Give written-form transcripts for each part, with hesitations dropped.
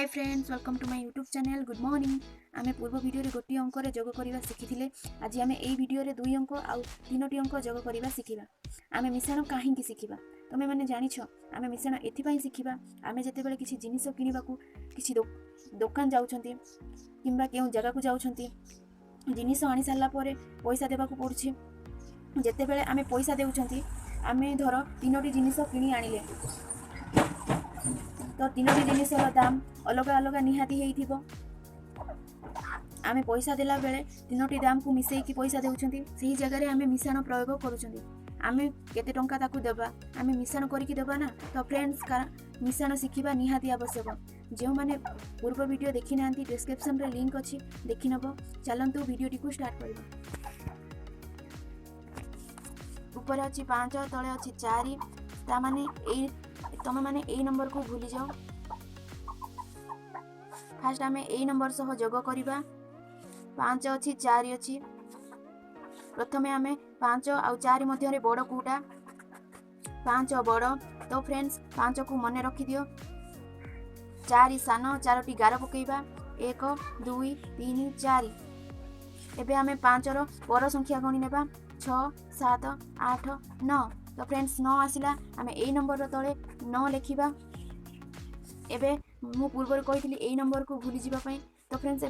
Hi friends, welcome to my YouTube channel. Good morning. ଆମେ ପୂର୍ବ ଭିଡ଼ିଓରେ ଗୋଟିଏ ଅଙ୍କରେ ଯୋଗ କରିବା ଶିଖିଥିଲେ। ଆଜି ଆମେ ଏଇ ଭିଡ଼ିଓରେ ଦୁଇ ଅଙ୍କ ଆଉ ତିନୋଟି ଅଙ୍କ ଯୋଗ କରିବା ଶିଖିବା। ଆମେ ମିଶାଣ କାହିଁକି ଶିଖିବା? ତୁମେମାନେ ଜାଣିଛ, ଆମେ ମିଶାଣ ଏଥିପାଇଁ ଶିଖିବା, ଆମେ ଯେତେବେଳେ କିଛି ଜିନିଷ କିଣିବାକୁ କିଛି ଦୋକାନ ଯାଉଛନ୍ତି କିମ୍ବା କେଉଁ ଜାଗାକୁ ଯାଉଛନ୍ତି, ଜିନିଷ ଆଣି ସାରିଲା ପରେ ପଇସା ଦେବାକୁ ପଡ଼ୁଛି। ଯେତେବେଳେ ଆମେ ପଇସା ଦେଉଛନ୍ତି, ଆମେ ଧର ତିନୋଟି ଜିନିଷ କିଣି ଆଣିଲେ, ତ ତିନୋଟି ଜିନିଷର ଦାମ ଅଲଗା ଅଲଗା ନିହାତି ହେଇଥିବ। ଆମେ ପଇସା ଦେଲା ବେଳେ ତିନୋଟି ଦାମକୁ ମିଶେଇକି ପଇସା ଦେଉଛନ୍ତି। ସେହି ଜାଗାରେ ଆମେ ମିଶାଣ ପ୍ରୟୋଗ କରୁଛନ୍ତି। ଆମେ କେତେ ଟଙ୍କା ତାକୁ ଦେବା, ଆମେ ମିଶାଣ କରିକି ଦେବା ନା। ତ ଫ୍ରେଣ୍ଡସ୍, ମିଶାଣ ଶିଖିବା ନିହାତି ଆବଶ୍ୟକ। ଯେଉଁମାନେ ପୂର୍ବ ଭିଡ଼ିଓ ଦେଖିନାହାନ୍ତି, ଡିସ୍କ୍ରିପ୍ସନ୍ରେ ଲିଙ୍କ୍ ଅଛି, ଦେଖିନେବ। ଚାଲନ୍ତୁ ଭିଡ଼ିଓଟିକୁ ଷ୍ଟାର୍ଟ କରିବା। ଉପରେ ଅଛି 5, ତଳେ ଅଛି 4। ତାମାନେ ଏଇ ତମେମାନେ ଏଇ ନମ୍ବରକୁ ଭୁଲିଯାଅ। ଫାଷ୍ଟ ଆମେ ଏଇ ନମ୍ବର ସହ ଯୋଗ କରିବା। 5 ଅଛି, 4 ଅଛି। ପ୍ରଥମେ ଆମେ 5 ଆଉ 4 ମଧ୍ୟରେ ବଡ଼ କେଉଁଟା? 5 ବଡ଼। ତ ଫ୍ରେଣ୍ଡସ୍, 5କୁ ମନେ ରଖିଦିଅ, 4 ସାନ। ଚାରୋଟି ଗାର ପକାଇବା, 1, 2, 3, 4। ଏବେ ଆମେ 5ର ପର ସଂଖ୍ୟା ଗଣି ନେବା, 6, 7, 8, 9। ତ ଫ୍ରେଣ୍ଡସ୍, 9 ଆସିଲା। ଆମେ ଏଇ ନମ୍ବରର ତଳେ 9 ଲେଖିବା। ଏବେ ମୁଁ ପୂର୍ବରୁ କହିଥିଲି ଏଇ ନମ୍ବରକୁ ଭୁଲିଯିବା ପାଇଁ। ତ ଫ୍ରେଣ୍ଡସ୍,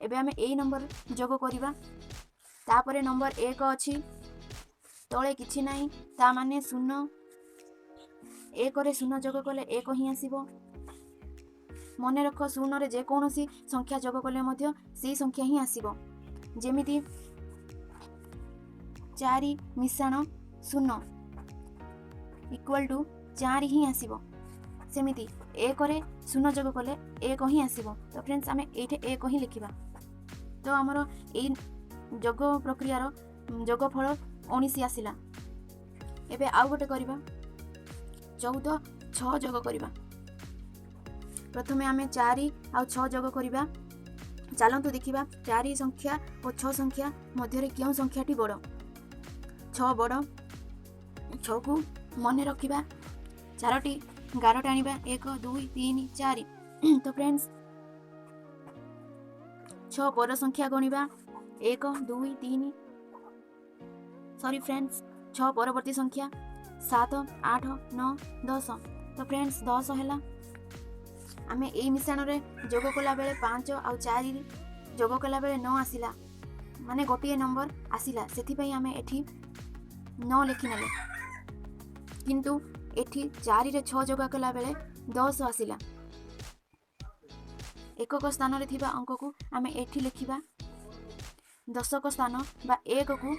ଏବେ ଆମେ ଏଇ ନମ୍ବର ଯୋଗ କରିବା। ତାପରେ ନମ୍ବର 1 ଅଛି, ତଳେ କିଛି ନାହିଁ, ତା ମାନେ ଶୂନ। 1ରେ 0 ଯୋଗ କଲେ 1 ହିଁ ଆସିବ। ମନେ ରଖ, ଶୂନରେ ଯେକୌଣସି ସଂଖ୍ୟା ଯୋଗ କଲେ ମଧ୍ୟ ସେଇ ସଂଖ୍ୟା ହିଁ ଆସିବ। ଯେମିତି 4 ମିଶାଣ 0 ଇକ୍ୱାଲ୍ ଟୁ 4 ହିଁ ଆସିବ, ସେମିତି 1ରେ 0 ଯୋଗ କଲେ 1 ହିଁ ଆସିବ। ତ ଫ୍ରେଣ୍ଡସ୍, ଆମେ ଏଇଠି 1 ହିଁ ଲେଖିବା। ତ ଆମର ଏଇ ଯୋଗ ପ୍ରକ୍ରିୟାର ଯୋଗଫଳ 19 ଆସିଲା। ଏବେ ଆଉ ଗୋଟେ କରିବା। 14 6 ଯୋଗ କରିବା। ପ୍ରଥମେ ଆମେ 4 ଆଉ 6 ଯୋଗ କରିବା। ଚାଲନ୍ତୁ ଦେଖିବା, 4 ସଂଖ୍ୟା ଓ 6 ସଂଖ୍ୟା ମଧ୍ୟରେ କେଉଁ ସଂଖ୍ୟାଟି ବଡ଼? 6 ବଡ଼। 6କୁ ମନେ ରଖିବା। ଚାରୋଟି ଗାର ଟାଣିବା, 1, 2, 3, 4। ତ ଫ୍ରେଣ୍ଡସ୍, 6 ପର ସଂଖ୍ୟା ଗଣିବା, 1, 2, 3, ସରି ଫ୍ରେଣ୍ଡସ୍, 6 ପରବର୍ତ୍ତୀ ସଂଖ୍ୟା 7, 8, 9, 10। ତ ଫ୍ରେଣ୍ଡସ୍, 10 ହେଲା। ଆମେ ଏଇ ମିଶାଣରେ ଯୋଗ କଲାବେଳେ 5 ଆଉ 4 ଯୋଗ କଲାବେଳେ 9 ଆସିଲା, ମାନେ ଗୋଟିଏ ନମ୍ବର ଆସିଲା, ସେଥିପାଇଁ ଆମେ ଏଠି 9 ଲେଖିନେଲେ। କିନ୍ତୁ ଏଠି 4ରେ 6 ଯୋଗ କଲାବେଳେ 10 ଆସିଲା। ଏକକ ସ୍ଥାନରେ ଥିବା ଅଙ୍କକୁ ଆମେ ଏଠି ଲେଖିବା। ଦଶକ ସ୍ଥାନ ବା 1କୁ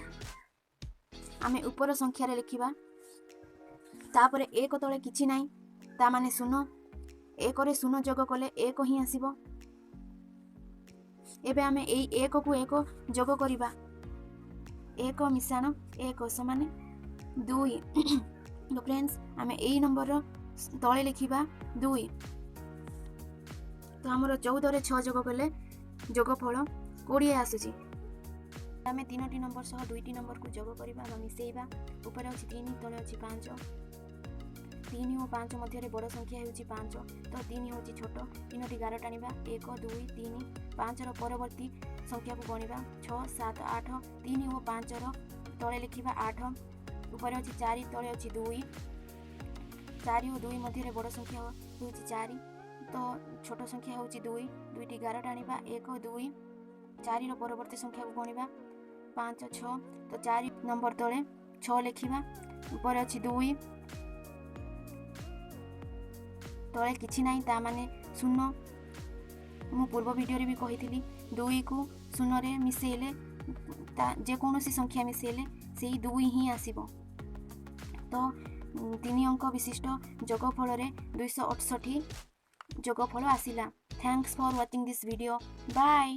ଆମେ ଉପର ସଂଖ୍ୟାରେ ଲେଖିବା। ତାପରେ 1 ତଳେ କିଛି ନାହିଁ, ତା ମାନେ ଶୂନ। 1ରେ 0 ଯୋଗ କଲେ 1 ହିଁ ଆସିବ। ଏବେ ଆମେ ଏଇ 1କୁ 1 ଯୋଗ କରିବା। 1 ମିଶାଣ 1 ସମାନ 2। ତ ଫ୍ରେଣ୍ଡସ୍, ଆମେ ଏଇ ନମ୍ବରର ତଳେ ଲେଖିବା 2। ତ ଆମର 14ରେ 6 ଯୋଗ କଲେ ଯୋଗଫଳ 20 ଆସୁଛି। ଆମେ ତିନୋଟି ନମ୍ବର ସହ ଦୁଇଟି ନମ୍ବରକୁ ଯୋଗ କରିବା ବା ମିଶାଇବା। ଉପରେ ଅଛି 3, ତଳେ ଅଛି 5। 3 ଓ 5 ମଧ୍ୟରେ ବଡ଼ ସଂଖ୍ୟା ହେଉଛି 5, ତ 3 ହେଉଛି ଛୋଟ। ତିନୋଟି ଗାର ଟାଣିବା, 1, 2, 3। 5ର ପରବର୍ତ୍ତୀ ସଂଖ୍ୟାକୁ ଗଣିବା, 6, 7, 8। 3 ଓ 5ର ତଳେ ଲେଖିବା 8। ଉପରେ ଅଛି 4, ତଳେ ଅଛି 2। 4 ଓ 2 ମଧ୍ୟରେ ବଡ଼ ସଂଖ୍ୟା ହେଉଛି 4, ତ ଛୋଟ ସଂଖ୍ୟା ହେଉଛି 2। ଦୁଇଟି ଗାର ଟାଣିବା, 1, 2। 4ର ପରବର୍ତ୍ତୀ ସଂଖ୍ୟାକୁ ଗଣିବା, 5, 6। ତ 4 ନମ୍ବର ତଳେ 6 ଲେଖିବା। ଉପରେ ଅଛି 2, ତଳେ କିଛି ନାହିଁ, ତା ମାନେ ଶୂନ। ମୁଁ ପୂର୍ବ ଭିଡ଼ିଓରେ ବି କହିଥିଲି, 2କୁ 0ରେ ମିଶାଇଲେ, ତା ଯେକୌଣସି ସଂଖ୍ୟା ମିଶାଇଲେ ସେଇ 2 ହିଁ ଆସିବ। ତ ତିନି ଅଙ୍କ ବିଶିଷ୍ଟ ଯୋଗଫଳରେ 268 ଯୋଗଫଳ ଆସିଲା। Thanks for watching this video. Bye.